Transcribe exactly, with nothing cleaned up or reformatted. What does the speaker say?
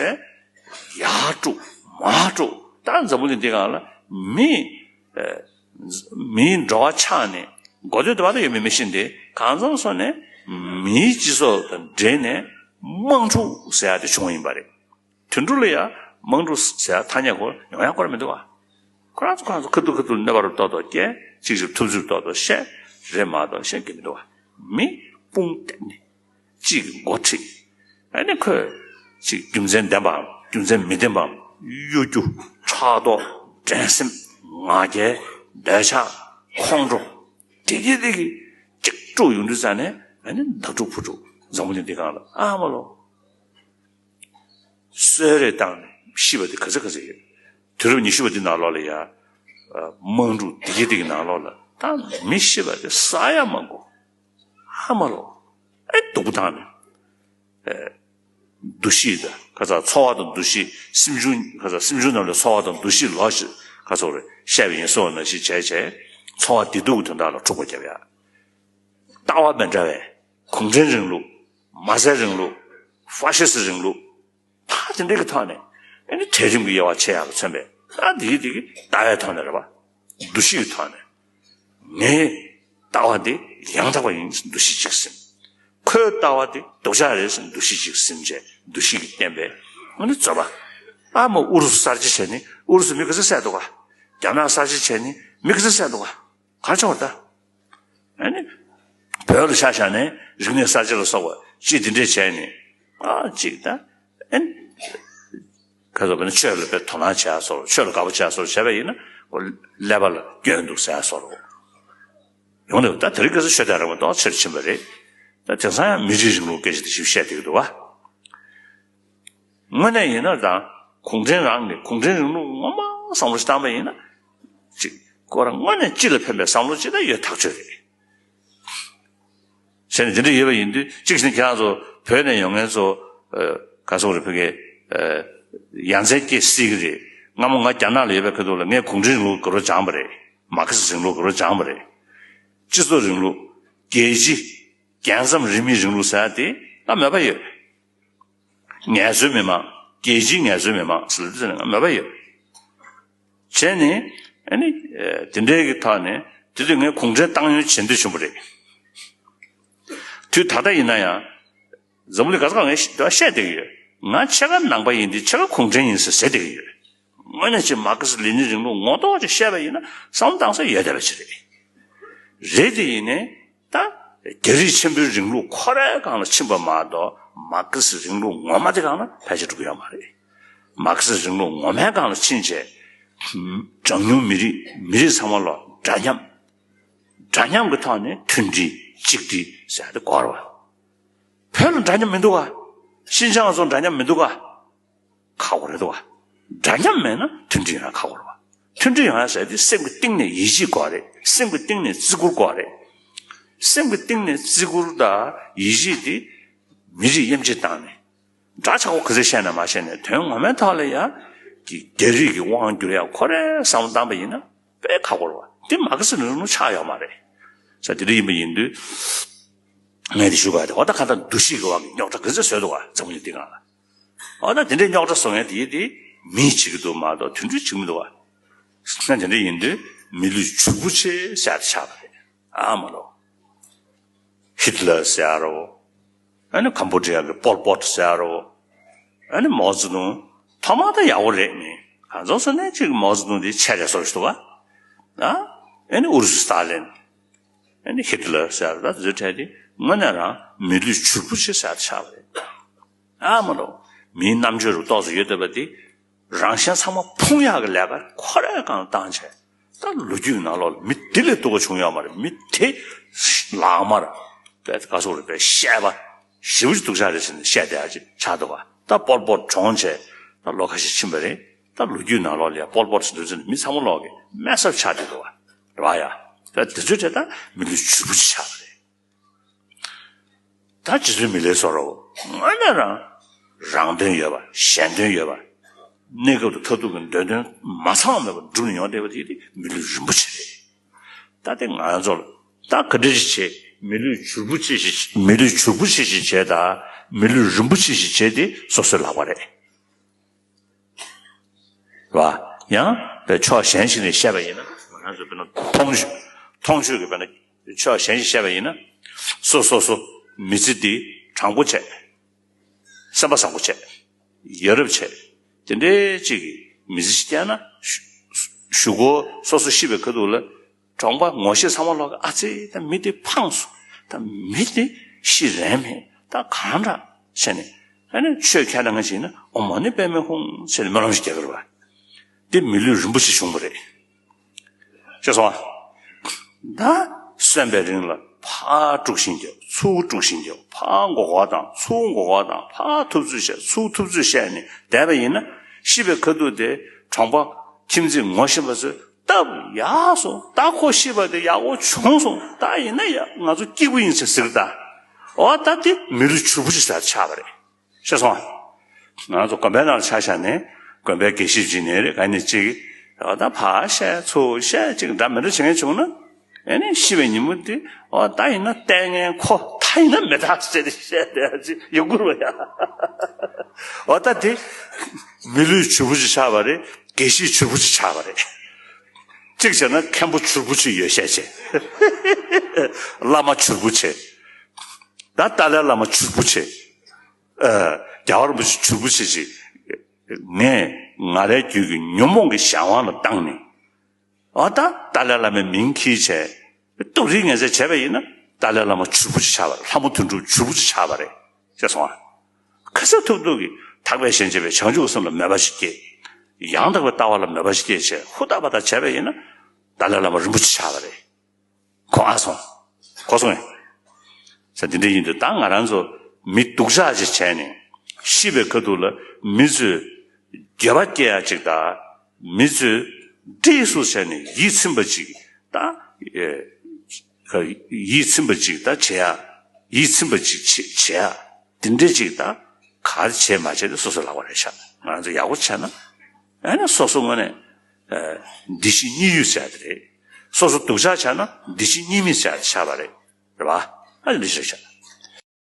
ཡར་དཀྲུག་མར་དཀྲུག་ད་འཛམ་བུ་གླིང་འདི་སྒང་ལ་མི་མིའི་འགྲོ་བ་ཆགས་ནས་འགོ་སྟོད་དུ་བར་དུ་ཡོད་པའི་མི་ཤི་འདི་གང་འཚམ་སོང་ནས་མིའི་སྤྱི་ཚོགས་དང་འབྲེལ་ནས་དམག་འཁྲུག་ཟེར་ཡ་དེ་བྱུང་བ་ཡིན་པ་རེད། དུད་འགྲོ་ལ་ཡང་དམག་འཁྲུག་ཟེར་ཡ་ཐ་སྙད་ཁོ་ཡོང་ཡ་ཁོ་ར་མི་འདུག་བ། ཁོ་རང་ཚོ་ཁོ་རང་ཚོ་ཁ་ཐུག་ཁ་ཐུག་གནོད་པ་རུ་ཏོག་ཏོག་སྐྱེལ་གཅིག་གཅིག་ཐུབ་ཚོད་ཏོག་ཏོག་བཤད་རེད་མ་གཏོགས་བཤད་གི་མི་འདུག་བ། མི་དཔུང་གཏད་ནས་གཅིག་གི་འགོ་ཁྲིད། ཨ་ནི་ཁོས་གཅིག་རྒྱུ་མཚན་ལྡན་པའམ་རྒྱུ་མཚན་མི་ལྡན་པའམ་གཡོ་སྒྱུ་ཕྲག་དོག་འགྲན་སེམས་ང་རྒྱལ་འདོད་ཆགས་ཁོང་ཁྲོ་དེ་གི་དེ་གི་གཅིག་དཀྲུག་ཡོང་དུས་ཙ་ནས་ཨ་ནི་མདའ་དཀྲུག་ཕུ་དཀྲུག་འཛམ་བུ་གླིང་འདི་སྒང་ལ་ཨ་མ་ལོ། གསོད་རེས་བཏང་ནས་ཤི་བ་དེ་ག་ཚོད་ག་ཚོད་ཡོད། དུས་རབས་ཉི་ཤུ་པ་འདི་ནང་ལོགས་ལ་ཡ། དམག་འཁྲུག་དེ་གི་དེ་གི་ནང་ལོགས་ལ་ད་མི་ཤི་བ་དེ་བསགས་ཡ་མང་པོ། ཨ་མ་ལོ། ཨེ་སྡུག་པོ་བཏང་ནས། ཨེ། འདུ་ཤེས་དང་ཁ་ཚ་ཚོར་བ་དང་འདུ་ཤེས་སེམས་བྱུང་ཁ་ཚ་སེམས་བྱུང་རྣམས་ལ་ཚོར་བ་དང་འདུ་ཤེས་ལོག་ཤེས་ཁ་ཚོར་རེ་བཤད་པ་ཡིན་སོགས་ནང་བཞིན་བྱས་བྱས་ཚོར་བ་བདེ་སྡུག་གི་དོན་དག་ལ་འཁྲུག་པ་བརྒྱབ་ཡ། ལྟ་བ་མི་འདྲ་བའི་གུང་ཁྲན་རིང་ལུགས། མ་ཟད་རིང་ལུགས། ཧྥ་ཤི་སི་རིང་ལུགས། ད་དེ་འདྲའི་གི་ཐོག་ནས་ཨ་ནི་གྲལ་རིམ་གྱི་དབྱེ་བ་ཕྱེ་ཡག་ལ་མཚོན་པའི་ད་དེ་གི་དེ་གི་ལྟ་བའི་ཐོག་ནས་རེད་པ། འདུ་ཤེས་ཀྱི་ཐོག་ནས་ངའི་ལྟ་བ་འདི་ཡང་དག་པ་ཡིན་ཟེར་འདུ་ཤེས་གཅིག་ཟིན། ཁོའི་ལྟ་བ་འདི་སྡུག་ཅག་རེད་ཟེར་འདུ་ཤེས་གཅིག་ཟིན་བྱས་འདུ་ཤེས་ཀྱིས་བསྟན་པའི་ཨ་ནི་རྩོད་པ། ཨ་མ་ཨུ་རུ་སུ་གསར་བརྗེ་བྱས་ནས་ཨུ་རུ་སུ་མི་ག་ཚོད་བསད་འདུག་ག་རྒྱ་ནག་གསར་བརྗེ་བྱས་ནས་མི་ག་ཚོད་བསད་འདུག་ག་ག་རེ་བྱུང་བ་ད། ཨ་ནི། བོད་ལ་ཆ་བཞག་ནས་རིག་གནས་གསར་བརྗེ་ལ་སོགས་པ་ཅིག་འདི་འདྲས་བྱས་ནས། ཨ་ཅིག་ད། ཨ་ནི། ཁ་སོགས་པ་ནི་ཆོས་ལ་དཔེ་དོ་སྣང་བྱས་སོགས་ཆོས་ལ་དགའ་པོ་བྱས་སོགས་བྱས་པ་ཡིན་ན། ཁོ་ཀླད་པ་ལ་སྐྱོན་འདུག་ཟེར་སོགས། ཡོང་ནས་ད་དེ་རིང་ཁ་སང་ཆོས་དད་རང་དབང་ཏོག་ཆེར་ཕྱིན་པ་རེད། ད་དེང་སང་ཡང་མི་རིགས་རིང་ལུགས་སྐད་ཆ་དེ་ཞིག་བཤད་བསྡད་ཀྱི་འདུག་བ། དངོས་གནས་ཡིན་ན་དང་གུང་ཁྲན་རང་གི་གུང་ཁྲན་རིང་ལུགས་ངོ་མ་བསམ་བློ་ཞིག་བཏང་པ་ཡིན་ན། ཅིག་ཁོ་རང་དངོས་གནས་སྤྱི་ལ་ཕན་པའི་བསམ་བློ་ཅིག་ད་ཡོད་ཐག་ཆོད་རེད། བྱས་ནས་དེ་འདྲ་ཡོད་པ་ཡིན་དུས་གཅིག་བྱས་ནས་ཁྱེད་རང་ཚོ་བོད་ནས་ཡོང་མཁན་ཚོ། ཨ། ག་སོག་རེད་བོད་སྐད། ཨ། ཡ་མཚན་སྐྱེ་སྲིད་ཀྱི་རེད། སྔ་མོ་ང་རྒྱ་ནག་ལ་ཡོད་པའི་ཁ་ཐུག་ལ་ངས་གུང་ཁྲན་རིང་ལུགས་དགའ་རབ་སྦྱངས་པ་རེད། མར་ཁེ་སི་རིང་ལུགས་དགའ་རབ་སྦྱངས་པ་རེད། སྤྱི་ཚོགས་རིང་ལུགས། རྒྱལ་སྤྱི། རྒྱལ་མཚམས་རིས་མེད་རིང་ལུགས་ཟེར་ཡ་དེ་ང་མོས་པ་ཡོད། ངལ་རྩོལ་མི་མང་། རྒྱལ་སྤྱིའི་ངལ་རྩོལ་མི་མང་ཟེར་ལབ་དུས་ང་མོས་པ་ཡོད། བྱས་ནས་ཨ་ནི་དེ་འདྲའི་གི་ཐོག་ནས་དེ་དུས་ངས་གུང་ཁྲན་བཏང་ཡོང་བྱེད་འདོད་བྱུང་བ་རེད། དུས་ད་ལྟ་ཡིན་ན་ཡང་འཛམ་བུ་གླིང་ག་ས་ག་ངས་བཤད་བསྡད་ཀྱི་ཡོད། ང་ཕྱེད་ཀ་ནང་པ་ཡིན་དུས་ཕྱེད་ཀ་གུང་ཁྲན་ཡིན་ཟེར་ཟེར་བསྡད་ཀྱི་ཡོད། དངོས་གནས་ཅིག་མར་ཁེ་སི་ལེ་ནིན་རིང་ལུགས་ངོ་ཐོག་ཅིག་བཤད་པ་ཡིན་ན་བསམ་བློ་བཏང་ས་ཡོད་བསྡད་པ་ཅིག་རེད། རེད་དེ་ཡིན་ནའི་ད་རྒྱ་རིགས་ཆེན་པོའི་རིང་ལུགས་ཁོ་རའི་སྒང་ལ་ཕྱིན་པ་མ་གཏོགས་མར་ཁེ་སི་རིང་ལུགས་ངོ་མ་དེ་སྒང་ལ་ཕལ་ཆེར་འགྲོ་གི་ཡོད་མ་རེད། མར་ཁེ་སི་རིང་ལུགས་ངོ་མའི་སྒང་ལ་ཕྱིན་བྱས། གྲངས་ཉུང་མི་རིགས་མི་རིགས་ཚང་མ་ལ་འདྲ་མཉམ། འདྲ་མཉམ་གྱི་ཐོག་ནས་མཐུན་སྒྲིལ་གཅིག་སྒྲིལ་ཟེར་ཡ་དེ་དགོས་རེད་བ། བོད་ལ་འདྲ་མཉམ་མི་འདུག་ག་ཤིན་ཅང་ཚོ་འདྲ་མཉམ་མི་འདུག་ག་ཁག་པོ་རེད་འདུག་བ། འདྲ་མཉམ་མེད་ན་མཐུན་སྒྲིལ་ཡོང་ཡ་ཁག་པོ་རེད་བ། མཐུན་སྒྲིལ་ཡོང་ཡ་ཟེར་དེ་སེམས་ཀྱི་གཏིང་ནས་ཡིད་ཆེས་དགོས་རེད། སེམས་ཀྱི་གཏིང་ནས་བརྩི་བཀུར་དགོས་རེད། སེམས་ཀྱི་གཏིང་ནས་བརྩི་བཀུར་དང་ཡིད་ཆེས་དེ་མི་རིགས་དབྱེ་འབྱེད་བཏང་ནས། འདྲ་ཆགས་པོ་ག་ཚོད་བཤད་ན་མ་བཤད་ནས་དོན་ངོ་མའི་ཐོག་ལ་ཡ། གི་རྒྱ་རིགས་ཀྱི་དབང་བསྒྱུར་ཡ་ཁོ་རའི་བསམ་བློ་བཏང་པ་ཡིན་ན་དཔེ་ཁག་པོ་རེད་བ། དེ་མར་ཁེ་སི་ལེ་ནིན་ཆགས་ཡོད་མ་རེད། ས་དེ་འདྲ་ཡིན་པ་ཡིན་དུས། ངས་དེ་ཞུ་དགོས་ཡ་དེ་འོ་ད་ག་ད་འདུ་ཤེས་ཀྱི་དབང་གིས་རྙོག་དྲ་ག་ཚོད་བཟོས་འདུག་བ་འཛམ་བུ་གླིང་འདི་སྒང་ལ། འོ་ད་དེ་འདྲའི་རྙོག་དྲ་བཟོ་མཁན་དེ་དེ་མིས་བྱེད་ཀྱི་འདུག་མ་གཏོགས་དུད་འགྲོས་བྱེད་ཀྱི་མི་འདུག་བ། ས་དེ་འདྲ་ཡིན་དུས་མི་ལུས་ཕྱུག་པོ་ཆེ་ཟེར་ཡ་དེ་ཆགས་པ་རེད། ཨ་མ་ལོ། ཧིཊ་ལར་ཟེར་ཡ་རོ། ཨ་ནི་ཀམ་པོ་ཌི་ཡ་གི་པོལ་པོཊ་ཟེར་ཡ་རོ། ཨ་ནི་མའོ་ཙེ་ཏུང་། ཐོག་མར་ད་ཡག་པོ་རེད་མིན། གང་ཚོགས་སོ་ནས་ཅིག་མའོ་ཙེ་ཏུང་དེ་ཆད་རེད་བཟོ་ཞིག་འདུག་ག་ཨ་ནི་ཨུ་རུ་སུ་སྟ་ལིན། ཨ་ནི་ཧིཊ་ལར་ཟེར་ཡ་རོ། ད་དེ་ཚོའི་གྲས་དེ་དངོས་གནས་རང་མི་ལུས་ཕྱུག་པོ་ཆེ་ཟེར་ཡ་ཆགས་པ་རེད། ཨ་མ་ལོ། མིའི་རྣམ་དཔྱོད་རུ་ཏོག་ཙམ་ཡོད་བསྡད་པ་དེ། རང་གཞན་ཚང་མ་ཕུང་ཡག་གི་ལས་ཀ་ཁོ་རའི་སྒང་བཏང་བྱས། ད་ལོ་རྒྱུས་ནང་ལོགས་ལ་མི་དེ་ལས་སྡུག་པ་བྱུང་ཡོད་མ་རེད། མི་དེ་ལག་དམར་དཔེ་ག་སོག་རེད་པས་བཤད་པ་ཞེ་པོ་ཅིག་སྡུག་ཅག་རེད་ཟེར་ནས་བཤད་བསྡད་ཡ་ཅིག་ཆགས་འདུག་བ། ད་པོལ་པོཊ་གྲོངས་བྱས་ད་ལོ་ཁ་ཤས་ཕྱིན་པ་རེད། ད་ལོ་རྒྱུས་ནང་ལོགས་ལ་ཡ་པོལ་པོཊ་ཟེར་དུས་ཙམ་ནས་མི་ཚང་མ་ལོག་གི་དམན་སར་ཆགས་བསྡད་འདུག་བ། རེད་བ་ཡ། ད་དེ་ཚོའི་གྲས་ད་མི་ལུས་ཕྱུག་པོ་ཅིག་ཆགས་པ་རེད། ད་རྗེ་བཙུན་མི་ལའི་བཟོ་འདྲ་བོ་དངོས་གནས་རང་རང་དོན་ཡོད་པ་གཞན་དོན་ཡོད་པ། གནས་སྐབས་དང་མཐར་ཐུག་གི་འདོད་དོན་མ་ཚང་མེད་པར་བསྒྲུབས་ནས་ཡོང་བསྡད་པ་དེ་དེ་མི་ལུས་རིན་པོ་ཆེ་རེད། ད་དེ་ང་ཚོ་ལ་ད་ག་འདྲ་ཞིག་བྱེད། མི་ལུས་ཕྱུག་པོ་ཅིག་ཞིག་མི་ལུས་ཕྱུག་པོ་ཅིག་ཞིག་བྱེད་དང་མི་ལུས་རིན་པོ་ཆེ་ཞིག་བྱེད་དེ་སོ་སོའི་ལག་པ་རེད། རེད་བ། ཡང་དཔེ་ཕྱོགས་གཞན་ཞིག་ནས་བཤད་པ་ཡིན་ན། ང་རང་ཚོ་དཔེར་ན་མཐོང་ཆོས་མཐོང་ཆོས་ཀྱི་དཔེར་ན་ཕྱོགས་གཞན་ཞིག་བཤད་པ་ཡིན་ན། སོ་སོ་སོ་མི་ཚེ་འདི་དྲང་པོ་བྱས། སེམས་པ་བཟང་པོ་བྱས། ཡ་རབས་བྱས། དེ་འདྲའི་ཅིག་གི་མི་ཚེ་ཞིག་བསྐྱལ་ན། གཞུག་གུ་སོ་སོ་ཤི་བའི་ཁ་ཐུག་ལ། གྲོང་པ་ངོ་ཤེས་ཚང་མ་ལོག་གི་ཨ་ཙི་ད་མི་དེ་ཕངས་སོང་། ད་མི་དེ་ཤི་རན་མེད། ད་གང་འདྲ་བྱས་ནས། ཨ་ནི་ཆོས་ཁས་ལེན་མཁན་ཞིག་ཡིན་ན་ཨོཾ་མ་ཎི་པདྨེ་ཧཱུྃ་ཟེར་ནས་སྨོན་ལམ་ཞིག་རྒྱག་གི་རེད་བ། དེ་མི་ལུས་རིན་པོ་ཆེ་བྱུང་བ་རེད། ཤེས་སོང་ཨ། ད་གསོན་པའི་རིང་ལ་ཕར་དཀྲུག་ཤིང་རྒྱག་ཚུར་དཀྲུག་ཤིང་རྒྱག་ཕར་མགོ་སྐོར་བཏང་ཚུར་མགོ་སྐོར་བཏང་ཕར་ཐུབ་ཚོད་བཤད་ཚུར་ཐུབ་ཚོད་བཤད་ནས་བསྡད་པ་ཡིན་ན། ཤི་བའི་ཁ་ཐུག་དེ་གྲོང་པ་ཁྱིམ་མཚེས་ངོ་ཤེས་པ་ཚོས་སྟབས་ཡག་སོང་། ད་ཁོ་ཤི་བ་དེ་ཡག་པོ་བྱུང་སོང་། ད་ཡིན་ན་ཡ་ང་ཚོ་སྐྱིད་པོ་ཡིན་ཟེར་ཟེར་ད། འོ་ད་དེ་མི་ལུས་ཕྱུར་བུ་ཅིག་ཟེར་ཆགས་པ་རེད། ཤེས་སོང་ཨ། ང་ཚོ་དགོན་པའི་ནང་ལ་ཆ་བཞག་ནས་དགོན་པའི་དགེ་བཤེས་ཅིག་ནས་རེད་ག་ནས་ཅིག་འོ་ད་ཕར་བཤད་ཚུར་བཤད་ཅིག་འདྲ་མི་འདྲ་བྱེད་མཁན་བྱུང་ན། ཨེ་ནི་ཤི་བའི་ཉིན་མོ་དེ་འོ་ད་ཡིན་ན་ལྟས་ངན་ཁོ་ད་ཡིན་ན་མི་རྟག་ཟེར་ཏེ་བཤད་བསྡད་ཅིག་ཡོང་གི་རེད་ཡ། འོ་ད་དེ་མི་ལུས་ཕྱུར་བུ་ཅིག་ཆགས་པ་རེད། དགེ་བཤེས་ཕྱུར་བུ་ཅིག་ཆགས་པ་རེད། གཅིག་བྱས་ན་མཁན་པོ་ཕྱུར་བུ་ཅིག་ཡོད་ཤས་ཆེ། བླ་མ་ཕྱུར་བུ་ཆེ། ད་ཏཱ་ལའི་བླ་མ་ཕྱུར་བུ་ཆེ། ཨ། རྒྱལ་བ་རིན་པོ་ཆེ་ཕྱུར་བུ་ཆེ་ཆེ། ངས་ང་རའི་རྒྱུད་ཀྱི་ཉོན་མོངས་ཀྱི་གཞན་དབང་ལ་བཏང་ནས། འོ་ད་ཏཱ་ལའི་བླ་མའི་མིང་འཁྱེར་བྱས། སྟོབས་རིགས་ངན་ཚད་བྱས་པ་ཡིན་ན་ཏཱ་ལའི་བླ་མ་ཕྱུར་བུ་ཅིག་ཆགས་པ་རེད། ལྷ་མོ་དོན་གྲུབ་ཕྱུར་བུ་ཅིག་ཆགས་པ་རེད། ཤེས་སོང་ཨ། ག་ཚོད་ཐུབ་ཐུབ་ཀྱིས་ཐེག་པའི་གཞན་གཅེས་པའི་བྱང་ཆུབ་སེམས་ལ་མོས་པ་ཞིག་སྐྱེས། ཡང་དག་པའི་ལྟ་བ་ལ་མོས་པ་ཞིག་སྐྱེས་བྱས་ཧུར་ཐག་པ་དང་བྱས་པ་ཡིན་ན། ཏཱ་ལའི་བླ་མ་རིན་པོ་ཆེ་ཆགས་པ་རེད། གོ་ཨ་སོང་། གོ་སོང་ངས། ས་འདི་འདྲ་ཡིན་དུས་ད་ང་རང་ཚོ་མི་སྡུག་ཅག་ཅིག་བྱས་ནས་ཤི་བའི་ཁ་ཐུག་ལ་མི་ཚོས་འགྱོད་པ་སྐྱེ་ཡ་ཅིག་དང་། མི་ཚོས་འདྲེས་སུ་བྱས་ནས་ཡིད་ཚིམ་པ་ཅིག་ད། ཨེ། ཡིད་ཚིམ་པ་ཅིག་ད་བྱེད་ཡ། ཡིད་ཚིམ་པ་ཅིག་བྱེད་བྱེད་ཡ། འདི་འདྲ་ཅིག་ད། ག་རེ་བྱེད་མ་བྱེད་དེ་སོ་སོའི་ལག་པ་རེད་ཤག་ང་ཚོ་ཡག་པོ་བྱས་ན། ཨ་ནི་སོ་སོ་ངོས་ནས། ཨ། འདི་ཕྱི་གཉིས་ཡོད་ཟེར་ཡ་དེ་རེད། སོ་སོ་སྡུག་ཅག་བྱས་ན་འདི་ཕྱི་གཉིས་མེད་ཟེར་ཡ་དེ་ཆགས་པ་རེད། རེད་བ། ཨ་ནི་འདི་ཞིག་བྱས།